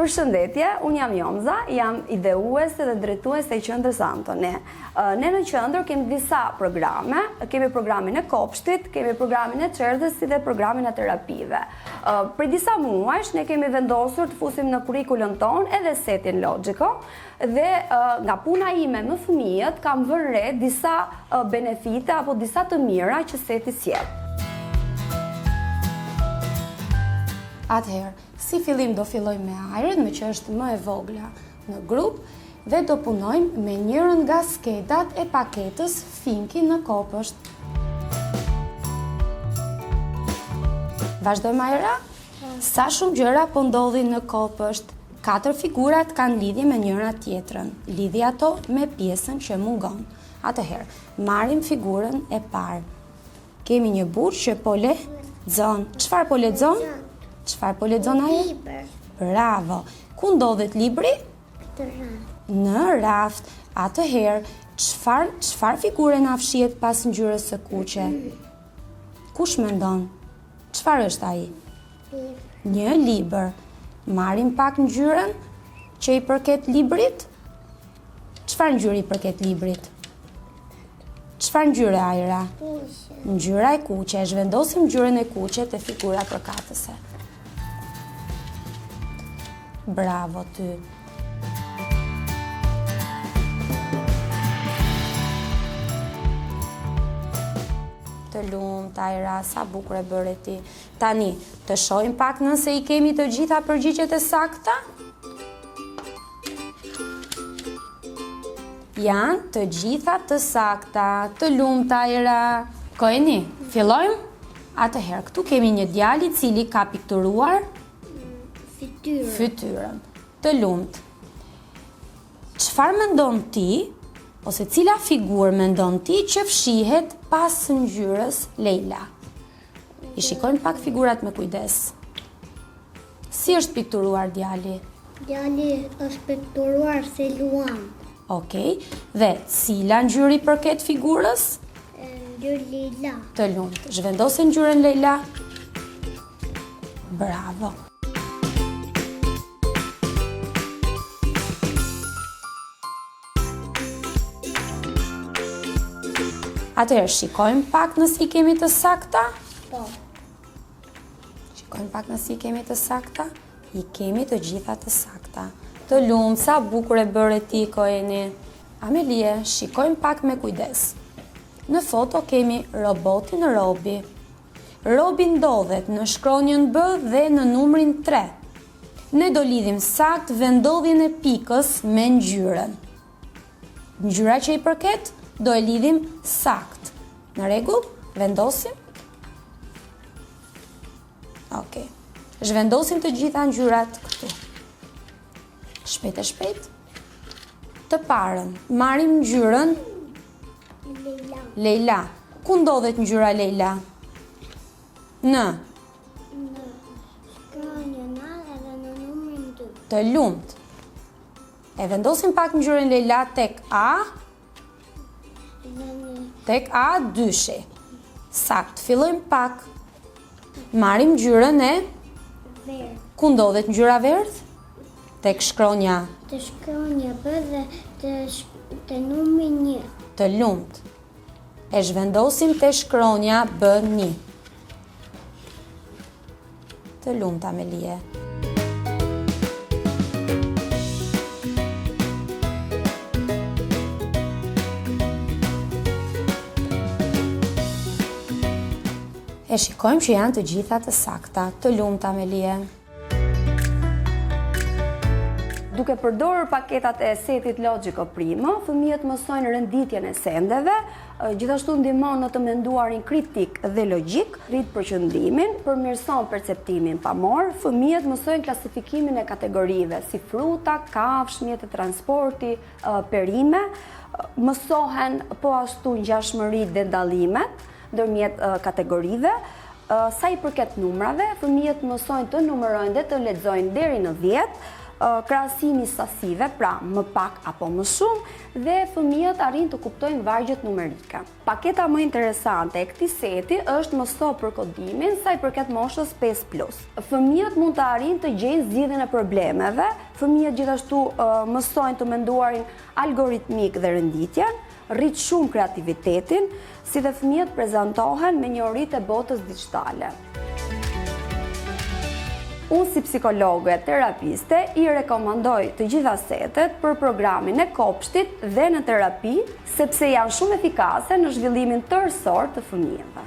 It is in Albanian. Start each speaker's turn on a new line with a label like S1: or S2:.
S1: Përshëndetje, unë jam Jomza, jam ideuese dhe drejtuese e qendrës Antoni. Ne në qendër kemi disa programe, kemi programin e kopshtit, kemi programin e çerdhes si dhe programin e terapive. Prej disa muajsh ne kemi vendosur të fusim në kurrikulën tonë edhe setin Logico dhe nga puna ime me fëmijët kam vënë re disa benefite apo disa të mira që seti sjell.
S2: Atëherë, si fillim do fillojmë me Ajrën, meqë është më e vogla në grup dhe do punojmë me njërën nga skedat e paketës Finki në kopësht. Vazhdojmë Ajra? Sa shumë gjëra po ndodhin në kopësht. Katër figurat kanë lidhje me njëra tjetrën. Lidhi ato me pjesën që mungon. Atëherë, marrim figurën e parë. Kemi një burrë që po lexon. Çfarë po lexon? Çfarë po lexon ai?
S3: Libër.
S2: Bravo. Ku ndodhet libri?
S3: Në raft.
S2: Në raft. Atëherë, çfarë çfarë figure na fshihet pas ngjyrës së kuqe? Kush mendon? Çfarë është ai?
S3: Libër.
S2: Një libër. Marrim pak ngjyrën që i përket librit? Çfarë ngjyre i përket librit? Çfarë ngjyre Ajra?
S3: Kuqe.
S2: Ngjyra e kuqe, e zhvendosim ngjyrën e kuqe te figura përkatëse. Bravo ty. Të lumtë, Ajra, sa bukur e bëre ti. Tani, të shohim pak nëse i kemi të gjitha përgjigjet e sakta? Janë të gjitha të sakta, të lumtë Ajra. Koeni, fillojmë? Atëherë, këtu kemi një djalë i cili ka pikturuar
S3: fytyrën.
S2: Fytyrën. Të lumtë. Çfarë mendon ti ose cila figurë mendon ti që fshihet pas ngjyrës lejla? I shikojmë pak figurat me kujdes. Si është pikturuar
S3: djali? Djali është pikturuar si luan.
S2: Okej. Dhe cila ngjyrë i përket figurës?
S3: Ngjyrë lila.
S2: Të lumtë. Zhvendose ngjyrën lila. Bravo. Atëherë, shikojmë pak nëse i kemi të sakta?
S3: Po.
S2: Shikojmë pak nëse i kemi të sakta. I kemi të gjitha të sakta. Të lumtë, sa bukur e bëre ti, Koeni. Amelie, shikojmë pak me kujdes. Në foto kemi robotin Robi. Robi ndodhet në shkronjën B dhe në numrin 3. Ne do lidhim saktë vendndodhjen e pikës me ngjyrën. Ngjyra që i përket, do e lidhim saktë. Në rregull, vendosim. Ok. Zhvendosim të gjitha ngjyrat këtu. Shpejt e shpejt. Të parën, marrim ngjyrën
S3: Lejla.
S2: Lejla. Ku ndodhet ngjyra Lejla? Në
S3: Në shkronjën A edhe në numrin 2.
S2: Të lumtë. E vendosim pak ngjyrën lejla tek A. Tek A dyshi. Saktë, fillojmë pak. Marrim ngjyrën e
S3: verdhë.
S2: Ku ndodhet ngjyra verdhë? Tek shkronja.
S3: Te shkronja B dhe te, te numri 1.
S2: Të lumtë. E zhvendosim te shkronja B1. Të lumtë Amelie. E shikojmë që janë të gjitha të sakta. Të lumtë Amelie.
S1: Duke përdorur paketat e setit Logico Primo, fëmijët mësojnë renditjen e sendeve, gjithashtu ndihmon në të menduarin kritik dhe logjik, rrit përqendrimin, përmirëson perceptimin pamor, fëmijët mësojnë klasifikimin e kategorive si fruta, kafshë, mjete transporti, perime, mësohen po ashtu ngjashmëritë dhe dallimet. ndërmjet kategorive. Sa i përket numrave, fëmijët mësojnë të numërojnë dhe të lexojnë deri në 10, krahasimi i sasive, pra më pak apo më shumë, dhe fëmijët arrijnë të kuptojnë vargjet numerike. Paketa më interesante e këtij seti është mëso për kodimin sa i përket moshës 5+. Fëmijët mund të arrijnë të gjejnë zgjidhjen e problemeve, fëmijët gjithashtu mësojnë të menduarin algoritmik dhe renditjen, rrit shumë kreativitetin, si dhe fëmijët prezantohen me njohuritë e botës digjitale. Unë si psikologe terapiste i rekomandoj të gjitha setet për programin e kopshtit dhe në terapi, sepse janë shumë efikase në zhvillimin tërësor të fëmijëve.